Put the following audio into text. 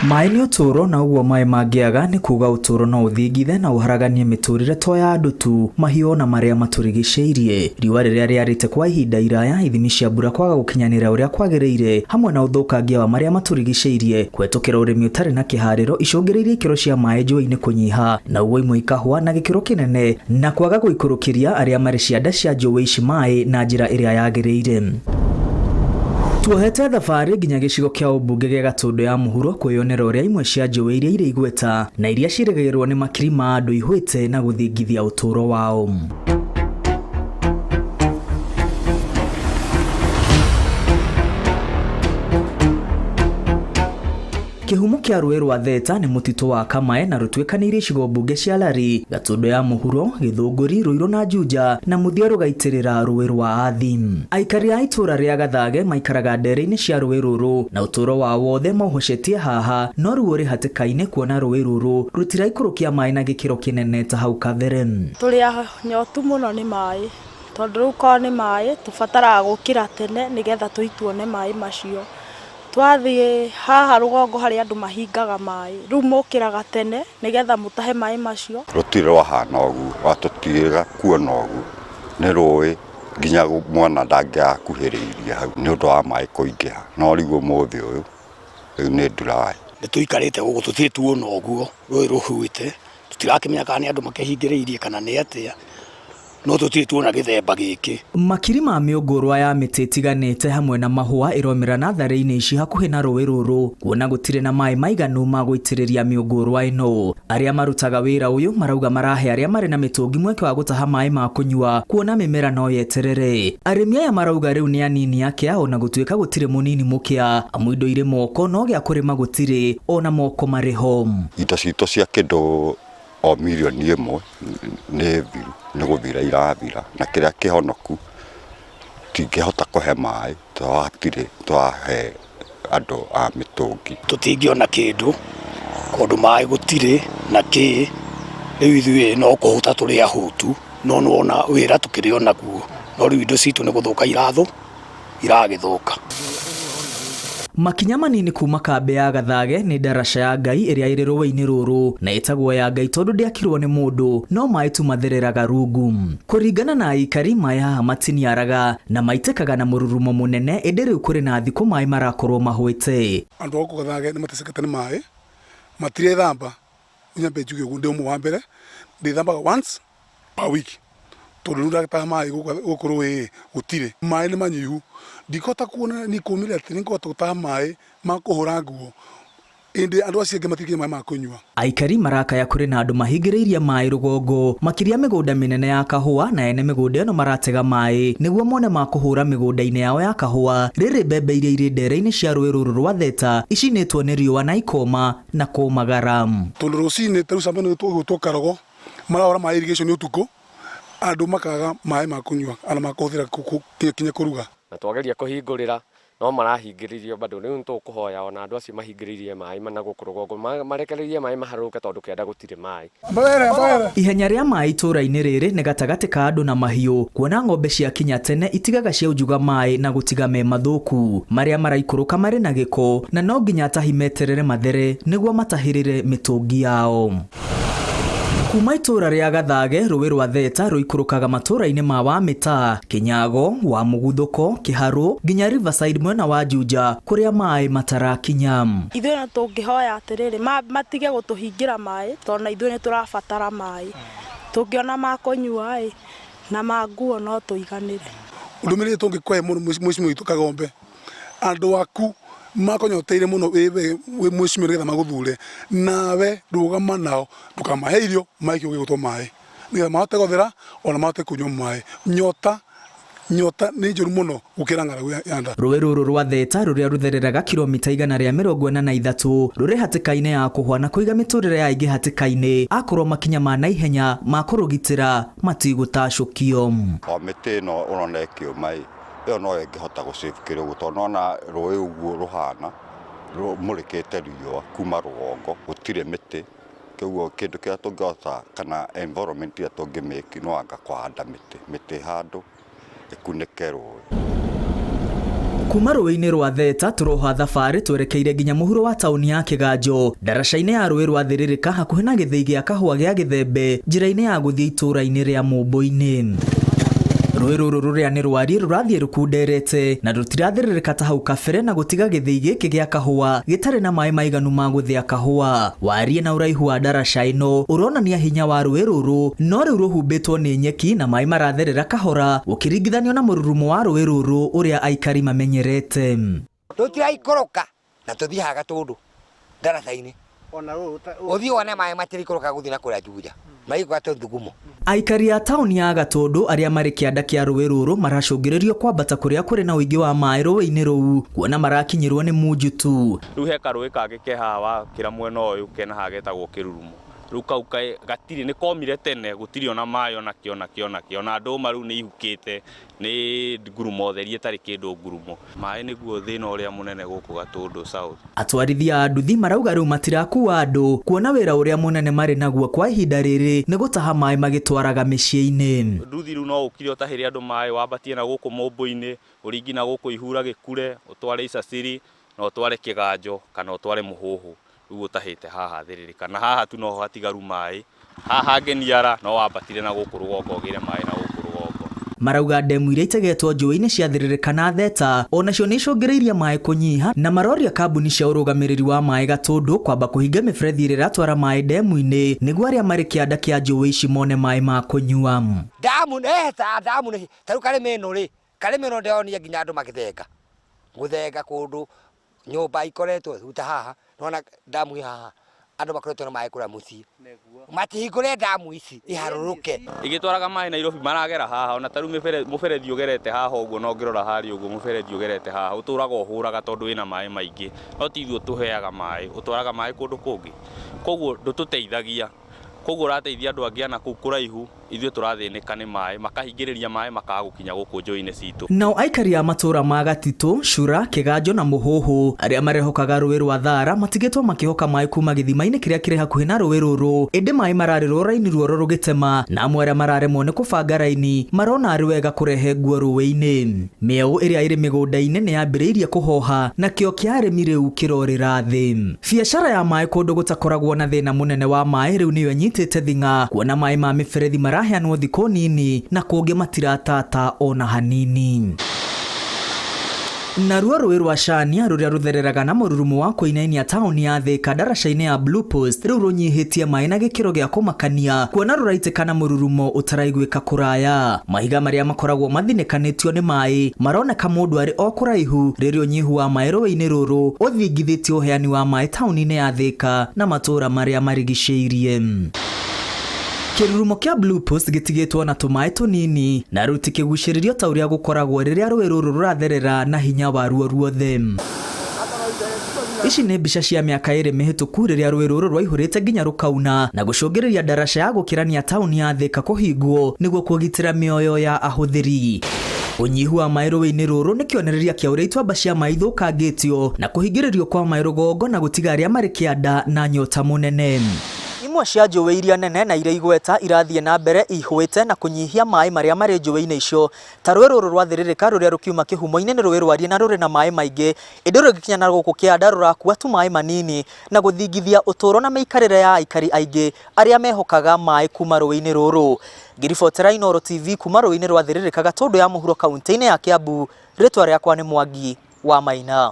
Maĩ nĩ ũtũũro na ũguo maĩ mangĩaga nĩ kuga ũtũũro no ũthingithe na ũharaganie mĩtũrĩre to ya andũ tu, mahiũ na marĩa matũrigicĩirie. Riũa rĩrĩa rĩarĩte kwa ihinda iraya, ithimi cia mbura kwaga gũkinyanĩra ũrĩa kwagĩrĩire, hamwe na ũthũkangia wa marĩa matũrigicĩirie, kũhetũkĩra ũrĩmi ũtarĩ na kĩharĩro icũngĩrĩirie ikĩro cia maĩ njũĩ-inĩ kũnyiha, na ũguo imwe ikahũa na gĩkĩro kĩnene na kwaga gũikũrũkĩria arĩa marĩ cianda cia njũĩ ici maĩ na njĩra ĩrĩa yagĩrĩire. Tuohete thabarĩ nginya gĩcigo kĩa ũmbunge gĩa Gatũndũ ya mũhuro kwĩyonera ũrĩa imwe cia njũĩ iria irĩ igweta na iria ciĩrĩgagĩrĩrwo nĩ makiri ma andũ ihwĩte na gũthingithia ũtũũro wao. Kĩhumo kĩa rũĩ rwa Theta nĩ mũtitũ wa Kamae na rũtuĩkanĩirie icigo mbunge cia Lari, Gatũndũ ya mũhuro, Gĩthũngũri, Rũirũ na Juja na mũthia rũgaitĩrĩra rũĩ rwa Athi. Aikari a itũũra rĩa Gathage maikaraga ndere-inĩ cia rũĩ rũrũ na ũtũũro wao wothe maũhocetie haha, no rĩu ũrĩ hatĩka-inĩ kuona rũĩ rũrũ rũtiraikũrũkia maĩ na gĩkĩro kĩnene ta hau kabere. Tũrĩ anyotu mũno nĩ maĩ, tondũ rĩu korwo nĩ maĩ tũbataraga gũkĩra tene nĩgetha tũthiĩ tuone maĩ macio. Twathiĩ haha rũgongo harĩ andũ mahingaga maĩ, rĩu mũkĩraga tene nĩgetha mũtahe maĩ macio. Rũtirĩ rwahana ũguo, watũtigĩra kuona ũguo, nĩ rũĩ nginya mwana ndangĩakuhĩrĩirie hau nĩ ũndũ wa maĩ kũingĩha, no rĩu ũmũthĩ ũyũ, rĩu nĩ dry. Nĩ tũikarĩte gũkũ tũtirĩ tuona ũguo rũĩ rũhuĩte, tũtirakĩmenya kana nĩ andũ makĩhingĩrĩirie kana nĩ atĩa, no tũtirĩ tuona gĩthemba gĩkĩ. Makiri ma mĩũngũrwa ya mĩtĩ ĩtiganĩte hamwe na mahũa ĩromera natharĩ-inĩ ici hakuhĩ na rũĩ rũrũ, kuona gũtirĩ na maĩ maiganu ma gũitĩrĩria mĩũngũrwa ĩno. Arĩa marutaga wĩra ũyũ marauga marahe arĩa marĩ na mĩtũngi mweke wa gũtaha maĩ ma kũnyua, kuona mĩmera no yeterere. Arĩmi aya marauga rĩu nĩ anini akĩa ona gũtuĩka gũtirĩ mũnini mũkĩa, amu indo irĩ moko no gĩa kũrĩma gũtirĩ, ona moko marĩ ho. Indo citũ cia kĩndũ o mirioni ĩmwe nĩ thiru, nĩ gũthira irathira, na kĩrĩa kĩhonoku tingĩhota kũhe maĩ tondũ hatirĩ tũrahe andũ a mĩtũngi. Tũtingĩona kĩndũ tondũ maĩ gũtirĩ na kĩ, rĩu ithuĩ no kũhũta tũrĩ ahũtu, no nĩwona wĩra tũkĩrĩ o naguo, no rĩu indo citũ nĩ gũthũka iragĩthũka. Makinya manini kuma kambĩ ya Gathage nĩ ndaraca ya Ngai ĩrĩa ĩrĩ rũĩ-inĩ rũrũ na ĩtagwo ya Ngai tondũ ndĩakirwo nĩ mũndũ, no maĩ tu mathereraga rungu. Kũringana na aikari, maĩ haha matiniaraga na maitĩkaga na mũrurumo mũnene, ĩndĩ rĩu kũrĩ na thikũ maĩ marakorwo mahwĩte. Andũ a gũkũ Gathage nĩ matecekete nĩ maĩ, matirethamba, nyambe njuge ũguo ndĩ ũmwe wa mbere, ndĩthambaga once per week tondũ rĩu ndagĩtaha maĩ gũkũ rũĩ gũtirĩ, maĩ nĩ manyihu, ndikũhota kuona niĩ kũmĩrĩra atĩ nĩngũhota gũtaha maĩ ma kũhũra nguo ĩndĩ andũ acio angĩ matirĩ nginya maĩ ma kũnyua. Aikari marakaya kũrĩ na andũ mahingĩrĩirie maĩ rũgongo, makĩria mĩgũnda mĩnene ya kahũa na ene mĩgũnda ĩno maratega maĩ nĩguo mone ma kũhũra mĩgũnda-inĩ yao ya kahũa. Rĩrĩ mbembe iria irĩ ndere-inĩ cia rũĩ rũrũ rwa Theta icinĩtwo nĩ riũa na ikoma na kũmagara. Tondũ rũcinĩ ta rĩu camba ĩno ĩgwĩtwo Karogo marahũra maĩ irrigation ũtukũ, andũ makaga maĩ ma kũnyua ona ma kũhũthĩra kinya kũruga. Na twageria kũhingũrĩra no marahingĩrĩrio bado, rĩu nĩtũkũhoya ona andũ acio mahingĩrĩirie maĩ na gũkũ rũgongo marekererie maĩ maharũrũke tondũ kĩanda gũtirĩ maĩ. Ihenya rĩa maĩ itũũra-inĩ rĩrĩ nĩ gatagatĩ ka andũ na mahiũ, kuona ng'ombe ciakinya tene itigaga ciaunjuga maĩ na gũtiga me mathũku, marĩa maraikũrũka marĩ na gĩko, na no nginya atahi meterere mathere nĩguo matahĩrĩre mĩtũngi yao. Kuma itũũra rĩa Gathage, rũĩ rwa Theta rũikũrũkaga matũũra-inĩ ma Wamĩtaa, Kĩnyago, Wamũguthũko, Kĩharũ nginya Riverside mwena wa Juja kũrĩa maĩ matarakinya. Ithuĩ no tũngĩhoya atĩrĩrĩ, matige gũtũhingĩra maĩ tondũ na ithuĩ nĩ tũrabatara maĩ. Tũngĩona ma kũnyua ĩ na ma nguo no tũiganĩre. Ndũmĩrĩri tũngĩkũhe mũno mwĩcimũ witũ Kagombe, andũ aku makũnyoteire mũno wĩ mwĩcimũ nĩgetha magũthure, nawe rũgama nao ndũkamahe irio maige ũgĩgũtwo maĩ nĩgetha mahote gũthera ona mahote kũnyua maĩ. Nyota nyota nĩ njũru mũno gũkĩra ng'aragu ya nda. Rũĩ rũrũ rwa Theta rũrĩa rũthereraga kilomita 143 rũrĩ hatĩka-inĩ ya kũhwa na kũiga mĩtũrĩre ya aingĩ hatĩka-inĩ akorwo makinya ma naihenya ma kũrũgitĩra matigũtacũkio. O mĩtĩ ĩno ũrona ĩkĩũma ĩ, ĩyo no ĩngĩhota gũ save kĩrĩa ũguo tondũ nĩwona rũĩ ũguo rũhana rũmũrĩkĩte riũa kuma rũgongo gũtirĩ mĩtĩ, koguo kĩndũ kĩrĩa tũngĩhota kana environment ĩrĩa tũngĩ make no anga kũhanda mĩtĩ, mĩtĩ ĩhandwo ĩkunĩke rũĩ. Kuma rũĩ-inĩ rwa Theta tũroha thabarĩ twerekeire nginya mũhuro wa taũni ya Kĩganjo, ndaraca-inĩ ya rũĩ rwa Thĩrĩrĩka hakuhĩ na gĩthĩi gĩa kahũa gĩa Gĩthembe, njĩra-inĩ ya gũthiĩ itũũra-inĩ rĩa Mũmbũ-inĩ. Rũĩ rũrũ rũrĩa nĩ rwariĩ rũrathiĩ rũkunderete na rũtirathĩrĩrĩka ta hau kabere na gũtiga gĩthĩi gĩkĩ gĩa kahũa gĩtarĩ na maĩ maiganu ma gũthĩa kahũa. Wariĩ na ũraihu wa ndaraca ĩno ũronania hinya wa rũĩ rũrũ, no rĩu rũhumbĩtwo nĩ nyeki na maĩ maratherera kahora gũkĩringithanio na mũrurumo wa rũĩ rũrũ ũrĩa aikari mamenyerete. Tũtiraikũrũka na tũthiĩ haha Gatũndũ ndaraca-inĩ, ũthiĩ wone maĩ matiraikũrũka gũthiĩ na kũrĩa Juja, maraikũrũka tũthugumo. Aikari a taũni ya Gatũndũ arĩa marĩ kĩanda kĩa rũĩ rũrũ maracũngĩrĩrio kwambata kũrĩa kũrĩ na ũingĩ wa maĩ rũĩ-inĩ rũu kuona marakinyĩrwo nĩ munju tu. Rĩu he karũĩ kangĩ ke haha wakĩra mwena ũyũ kena haha getagwo Kĩrurumo. Rĩu kau gatirĩ, nĩ komire tene, gũtirĩ ona maĩ ona kĩ ona kĩ ona kĩ. Ona ndũma rĩu nĩ ihukĩte, nĩ ngurumo theri ĩtarĩ kĩndũ ngurumo. Maĩ nĩguo thĩna ũrĩa mũnene gũkũ Gatũndũ South. Atwarithia a nduthi marauga rĩu matirakuua andũ kuona wĩra ũrĩa mũnene marĩ naguo kwa ihinda rĩrĩ nĩ gũtaha maĩ magĩtwaraga mĩciĩ-inĩ. Nduthi rĩu no ũkire ũtahĩre andũ maĩ, wambatie na gũkũ Mũmbũ-inĩ, ũringi na gũkũ Ihura Gĩkure, ũtware Icaciri, na ũtware Kĩganjo kana ũtware Mũhũhũ. Rĩu ũtahĩte haha Thĩrĩrĩka, na haha tu noho hatigaru maĩ, haha hangĩ niara no wambatire na gũkũ rũgongo ũgĩre maĩ na gũkũ rũgongo. Marauga ndemu iria itegetwo njũĩ-inĩ cia Thĩrĩrĩka na Theta onacio nĩ icũngĩrĩirie maĩ kũnyiha, na maroria kambuni cia ũrũgamĩrĩri wa maĩ Gatũndũ kwamba kũhinga mĩberethi ĩrĩa ĩratwara maĩ ndemu-inĩ nĩguo arĩa marĩ kĩanda kĩa njũĩ ici mone maĩ ma kũnyua. Ndamu ta ndamu nĩ ta rĩu Karĩma ĩno rĩ, Karĩma ĩno ndĩronire nginya andũ magĩthenga, gũthenga kũndũ nyũmba ikoretwo rĩu ta haha nĩwona ndamu ĩ haha, andũ makoretwo na maĩ kũrĩa mũciĩ, matihingũre ndamu ici iharũrũke. Ĩgĩtwaraga maĩ Nairobi maragera haha, ona ta rĩu mũberethi ũgerete haha ũguo, na ũngĩrora harĩa ũguo mũberethi ũgerete haha ũtũraga ũhũraga tondũ wĩna maĩ maingĩ, no ti ithuĩ ũtũheaga maĩ, ũtwaraga maĩ kũndũ kũngĩ, koguo ndũtũteithagia, koguo ũrateithia andũ angĩ ana kũu kũraihu, ithuĩ tũrathĩnĩka nĩ maĩ, makahingĩrĩria maĩ makaga gũkinya gũkũ njũĩ-inĩ citũ. Nao aikari a matũũra ma Gatitũ, Cura, Kĩganjo na Mũhũhũ arĩa marehokaga rũĩ rwa Thara matigĩtwo makĩhoka maĩ kuma gĩthima-inĩ kĩrĩa kĩrĩ hakuhĩ na rũĩ rũrũ, ĩndĩ maĩ mararĩrwo raini ruoro rũgĩtema, na amwe arĩa mararemwo nĩ kũbanga raini marona arĩ wega kũrehe nguo rũĩ-inĩ. Mĩeũ ĩrĩa ĩrĩ mĩgũnda-inĩ nĩ yambĩrĩirie kũhoha na kĩo kĩa arĩmi rĩu kĩrorĩra thĩ. Biacara ya maĩ kũndũ gũtakoragwo na thĩna mũnene wa maĩ rĩu nĩyo ĩnyitĩte thing'a, kuona maĩ ma mĩberethi maraheanwo thikũ nini na kũngĩ matiratata ona hanini. Naruo rũĩ rwa Cania rũrĩa rũthereraga na mũrurumo wa kũinainia taũni ya Thika ndaraca-inĩ ya Blue Post rĩu rũnyihĩtie maĩ na gĩkĩro gĩa kũmakania, kuona rũraitĩka na mũrurumo ũtaraiguĩka kũraya. Mahiga marĩa makoragwo mathinĩkanĩtio nĩ maĩ maroneka mũndũ arĩ o kũraihu rĩrĩa ũnyihu wa maĩ rũĩ-inĩ rũrũ ũthingithĩtie ũheani wa maĩ taũni-inĩ ya Thika na matũũra marĩa marigicĩirie. Kĩrurumo kĩa Blue Post gĩtigĩtwo na tũmaĩ tũnini na rĩu ti kĩgucĩrĩrio ta ũrĩa gũkoragwo rĩrĩa rũĩ rũrũ rũratherera na hinya waruo ruothe. Ici nĩ mbica cia mĩaka ĩrĩ mĩhĩtũku rĩrĩa rũĩ rũrũ rwaihũrĩte nginya rũkauna na gũcũngĩrĩria ndaraca ya gũkĩrania taũni ya Thika kũhingwo nĩguo kũgitĩra mĩoyo ya ahũthĩri. Ũnyihu wa maĩ rũĩ-inĩ rũrũ nĩ kĩonereria kĩa ũrĩa ituamba cia maĩ ithũkangĩtio na kũhingĩrĩrio kwa maĩ rũgongo na gũtiga arĩa marĩ kĩanda na nyota mũnene. Imwe cia njũĩ iria nene na iria igweta irathiĩ na mbere ihũĩte na kũnyihia maĩ marĩa marĩ njũĩ-inĩ icio, ta rũĩ rũrũ rwa Thĩrĩrĩka rũrĩa rũkiuma kĩhumo-inĩ nĩ rũĩ rwariĩ na rũrĩ na maĩ maingĩ, ĩndĩ rũgĩkinya na gũkũ kĩanda rũrakua tu maĩ manini na gũthingithia ũtũũro na mĩikarĩre ya aikari aingĩ arĩa mehokaga maĩ kuma rũĩ-inĩ rũrũ. Ngĩribotera Inooro TV kuma rũĩ-inĩ rwa Thĩrĩrĩka Gatũndũ ya mũhuro kaunti-inĩ ya Kiambu, rĩtwa rĩakwa nĩ Mwangi wa Maina.